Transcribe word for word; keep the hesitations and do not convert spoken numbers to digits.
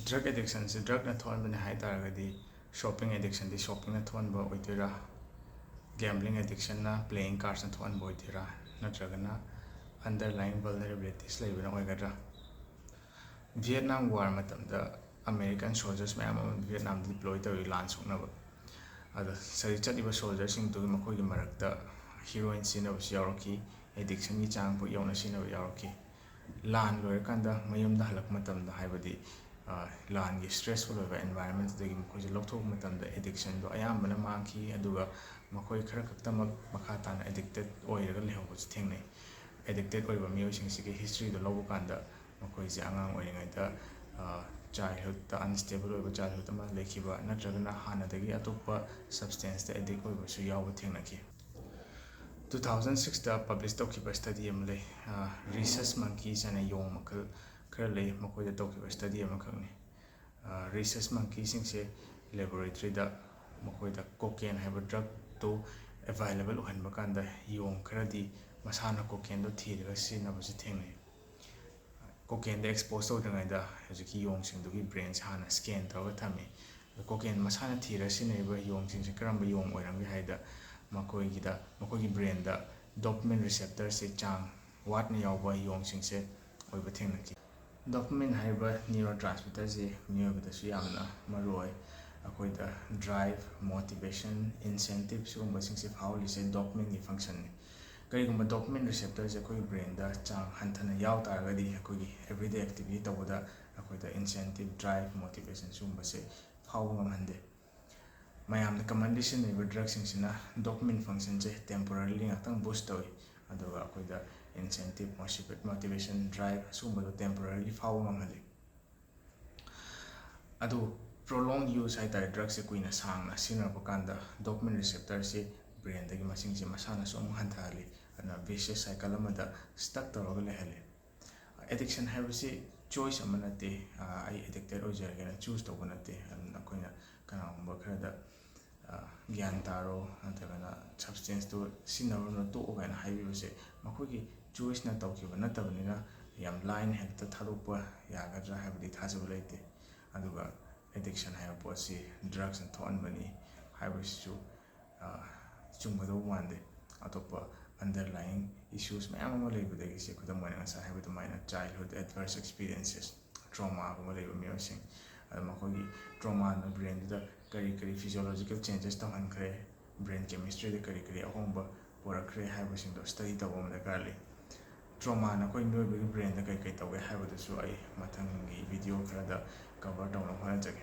Drug addictionꯁꯦ drugꯅ ꯊꯣꯛꯍꯟꯕꯅꯦ ꯍꯥꯏ ꯇꯥꯔꯒꯗꯤ, shopping addictionꯗꯤ shoppingꯅ ꯊꯣꯛꯍꯟꯕ ꯑꯣꯏꯗꯣꯏꯔꯥ, gambling addictionꯅ, playing cardsꯅ ꯊꯣꯛꯍꯟꯕ ꯑꯣꯏꯗꯣꯏꯔꯥ, ꯅꯠꯇ꯭ꯔꯒꯅ underlying vulnerabilities ꯂꯩꯕꯅ ꯑꯣꯏꯒꯗ꯭ꯔꯥ? Vietnam War ꯃꯇꯝꯗ American soldiers ꯃꯌꯥꯝ ꯑꯃ Vietnamꯗ deploy ꯇꯧꯏ ꯂꯥꯟ ꯁꯣꯛꯅꯕ꯫ ꯑꯗ ꯁꯔꯤ ꯆꯠꯂꯤꯕ soldierꯁꯤꯡꯗꯨꯒꯤ ꯃꯈꯣꯏꯒꯤ ꯃꯔꯛꯇ heroin ꯁꯤꯖꯤꯟꯅꯕꯁꯨ ꯌꯥꯎꯔꯛꯈꯤ, addictionꯒꯤ ꯆꯥꯡ ꯐꯥꯎ ꯌꯧꯅ ꯁꯤꯖꯤꯟꯅꯕ ꯌꯥꯎꯔꯛꯈꯤ꯫ ꯂꯥꯟ ꯂꯣꯏꯔꯀꯥꯟꯗ ꯃꯌꯨꯝꯗ ꯍꯜꯂꯛꯄ ꯃꯇꯝꯗ, ꯍꯥꯏꯕꯗꯤ ꯂꯥꯟꯒꯤ stressful ꯑꯣꯏꯕ environmentꯗꯒꯤ ꯃꯈꯣꯏꯁꯦ ꯂꯧꯊꯣꯛꯄ ꯃꯇꯝꯗ addictionꯗꯣ ꯑꯌꯥꯝꯕꯅ ꯃꯥꯡꯈꯤ, ꯑꯗꯨꯒ ꯃꯈꯣꯏ ꯈꯔ ꯈꯛꯇꯃꯛ ꯃꯈꯥ ꯇꯥꯅ addicted ꯑꯣꯏꯔꯒ ꯂꯩꯍꯧꯕꯁꯨ ꯊꯦꯡꯅꯩ꯫ Addicted ꯑꯣꯏꯕ ꯃꯤꯑꯣꯏꯁꯤꯡꯁꯤꯒꯤ historyꯗꯣ ꯂꯧꯕ ꯀꯥꯟꯗ ꯃꯈꯣꯏꯁꯦ ꯑꯉꯥꯡ ꯑꯣꯏꯔꯤꯉꯩꯗ childhoodꯇ unstable ꯑꯣꯏꯕ childhood ꯑꯃ ꯂꯩꯈꯤꯕ, ꯅꯠꯇ꯭ꯔꯒꯅ ꯍꯥꯟꯅꯗꯒꯤ ꯑꯇꯣꯞꯄ substanceꯇ addict ꯑꯣꯏꯕꯁꯨ ꯌꯥꯎꯕ ꯊꯦꯡꯅꯈꯤ꯫ Two thousand sixꯇ publish ꯇꯧꯈꯤꯕ study ꯑꯃ ꯂꯩ, rhesus monkeys ꯍꯥꯏꯅ ꯌꯣꯡ ꯃꯈꯜ ꯈꯔ ꯂꯩ, ꯃꯈꯣꯏꯗ ꯇꯧꯈꯤꯕ study ꯑꯃꯈꯛꯅꯤ꯫ Rhesus monkeyꯁꯤꯡꯁꯦ laboratoryꯗ ꯃꯈꯣꯏꯗ cocaine ꯍꯥꯏꯕ drugꯇꯣ available ꯑꯣꯏꯍꯟꯕ ꯀꯥꯟꯗ ꯌꯣꯡ ꯈꯔꯗꯤ ꯃꯁꯥꯅ cocaineꯗꯣ ꯊꯤꯔꯒ ꯁꯤꯖꯤꯟꯅꯕꯁꯨ ꯊꯦꯡꯅꯩ꯫ Cocaineꯗ expose ꯇꯧꯗ꯭ꯔꯤꯉꯩꯗ ꯍꯧꯖꯤꯛꯀꯤ ꯌꯣꯡꯁꯤꯡꯗꯨꯒꯤ brainꯁꯦ ꯍꯥꯟꯅ scan ꯇꯧꯔꯒ ꯊꯝꯃꯤ꯫ Cocaine ꯃꯁꯥꯅ ꯊꯤꯔꯒ ꯁꯤꯖꯤꯟꯅꯔꯤꯕ ꯌꯣꯡꯁꯤꯡꯁꯦ ꯀꯔꯝꯕ ꯌꯣꯡ ꯑꯣꯏꯔꯝꯒꯦ ꯍꯥꯏꯗ, ꯃꯈꯣꯏꯒꯤꯗ, ꯃꯈꯣꯏꯒꯤ brainꯗ dopamine receptorꯁꯦ ꯆꯥꯡ ꯋꯥꯠꯅ ꯌꯥꯎꯕ ꯌꯣꯡꯁꯤꯡꯁꯦ ꯑꯣꯏꯕ ꯊꯦꯡꯅꯈꯤ꯫ Dopamine ꯍꯥꯏꯔꯤꯕ neurotransmitterꯁꯤ ꯃꯤꯑꯣꯏꯕꯗꯁꯨ ꯌꯥꯝꯅ ꯃꯔꯨ ꯑꯣꯏ꯫ ꯑꯩꯈꯣꯏꯗ drive, motivation, incentive ꯁꯤꯒꯨꯝꯕꯁꯤꯡꯁꯦ ꯐꯥꯎꯍꯜꯂꯤꯁꯦ dopamineꯒꯤ functionꯅꯤ꯫ ꯀꯔꯤꯒꯨꯝꯕ dopamine receptorꯁꯦ ꯑꯩꯈꯣꯏꯒꯤ brainꯗ ꯆꯥꯡ ꯍꯟꯊꯅ ꯌꯥꯎ ꯇꯥꯔꯒꯗꯤ, ꯑꯩꯈꯣꯏꯒꯤ everyday activity ꯇꯧꯕꯗ ꯑꯩꯈꯣꯏꯗ incentive, drive, motivation ꯁꯤꯒꯨꯝꯕꯁꯦ ꯐꯥꯎꯕ ꯉꯝꯍꯟꯗꯦ꯫ ꯃꯌꯥꯝꯅ commonly ꯁꯤꯖꯤꯟꯅꯔꯤꯕ drugꯁꯤꯡꯁꯤꯅ dopamine functionꯁꯦ temporarily ꯉꯥꯛꯇꯪ boost ꯇꯧꯏ, ꯑꯗꯨꯒ ꯑꯩꯈꯣꯏꯗ incentive, motivation, drive ꯑꯁꯤꯒꯨꯝꯕꯗꯣ temporarily ꯐꯥꯎꯕ ꯉꯝꯍꯜꯂꯤ꯫ ꯑꯗꯨ prolonged use ꯍꯥꯏ ꯇꯥꯔꯦ, drugꯁꯦ ꯀꯨꯏꯅ ꯁꯥꯡꯅ ꯁꯤꯖꯤꯟꯅꯔꯛꯄ ꯀꯥꯟꯗ dopamine receptorꯁꯦ brainꯗꯒꯤ ꯃꯁꯤꯡꯁꯦ ꯃꯁꯥꯅꯁꯨ ꯑꯃꯨꯛ ꯍꯟꯊꯍꯜꯂꯤ꯫ ꯑꯗꯨꯅ vicious cycle ꯑꯃꯗ stuck ꯇꯧꯔꯒ ꯂꯩꯍꯜꯂꯤ꯫ Addiction ꯍꯥꯏꯕꯁꯤ choice ꯑꯃ ꯅꯠꯇꯦ, ꯑꯩ addicted ꯑꯣꯏꯖꯔꯒꯦꯅ choose ꯇꯧꯕ ꯅꯠꯇꯦ꯫ ꯑꯗꯨꯅ ꯑꯩꯈꯣꯏꯅ ꯀꯅꯥꯒꯨꯝꯕ ꯈꯔꯗ ꯒ꯭ꯌꯥꯟ ꯇꯥꯔꯣ, ꯅꯠꯇ꯭ꯔꯒꯅ substanceꯇꯨ ꯁꯤꯖꯤꯟꯅꯔꯨꯅꯨ, ꯇꯣꯛꯑꯣ ꯀꯥꯏꯅ ꯍꯥꯏꯕꯤꯕꯁꯦ ꯃꯈꯣꯏꯒꯤ choiceꯅ ꯇꯧꯈꯤꯕ ꯅꯠꯇꯕꯅꯤꯅ ꯌꯥꯝ ꯂꯥꯏꯅ ꯍꯦꯛꯇ ꯊꯥꯗꯣꯛꯄ ꯌꯥꯒꯗ꯭ꯔꯥ ꯍꯥꯏꯕꯗꯤ ꯊꯥꯖꯕ ꯂꯩꯇꯦ꯫ ꯑꯗꯨꯒ addiction ꯍꯥꯏꯕ ꯄꯣꯠꯁꯤ ꯗ꯭ꯔꯛꯁꯅ ꯊꯣꯛꯍꯟꯕꯅꯤ ꯍꯥꯏꯕꯁꯤꯁꯨ ꯆꯨꯝꯒꯗꯧꯕ ꯃꯥꯟꯗꯦ꯫ ꯑꯇꯣꯞꯄ underlying issues ꯃꯌꯥꯝ ꯑꯃ ꯂꯩꯕꯗꯒꯤ ꯁꯦ, ꯈꯨꯗꯝ ꯑꯣꯏꯅ ꯉꯁꯥꯏ ꯍꯥꯏꯕ ꯑꯗꯨꯃꯥꯏꯅ childhood adverse experiences, traumaꯒꯨꯝꯕ ꯂꯩꯕ ꯃꯤꯑꯣꯏꯁꯤꯡ, ꯑꯗꯨ ꯃꯈꯣꯏꯒꯤ traumaꯅ brainꯗꯨꯗ ꯀꯔꯤ ꯀꯔꯤ physiological changes ꯇꯧꯍꯟꯈ꯭ꯔꯦ, brain chemistryꯗ ꯀꯔꯤ ꯀꯔꯤ ꯑꯍꯣꯡꯕ ꯄꯨꯔꯛꯈ꯭ꯔꯦ ꯍꯥꯏꯕꯁꯤꯡꯗꯣ study ꯇꯧꯕ ꯑꯃ ꯗꯔꯀꯥꯔ ꯂꯩ꯫ Traumaꯅ ꯑꯩꯈꯣꯏ ꯃꯤꯑꯣꯏꯕꯒꯤ brainꯗ ꯀꯩ ꯀꯩ ꯇꯧꯒꯦ ꯍꯥꯏꯕꯗꯨꯁꯨ ꯑꯩ ꯃꯊꯪꯒꯤ video ꯈꯔꯗ cover ꯇꯧꯅꯕ ꯍꯣꯠꯅꯖꯒꯦ꯫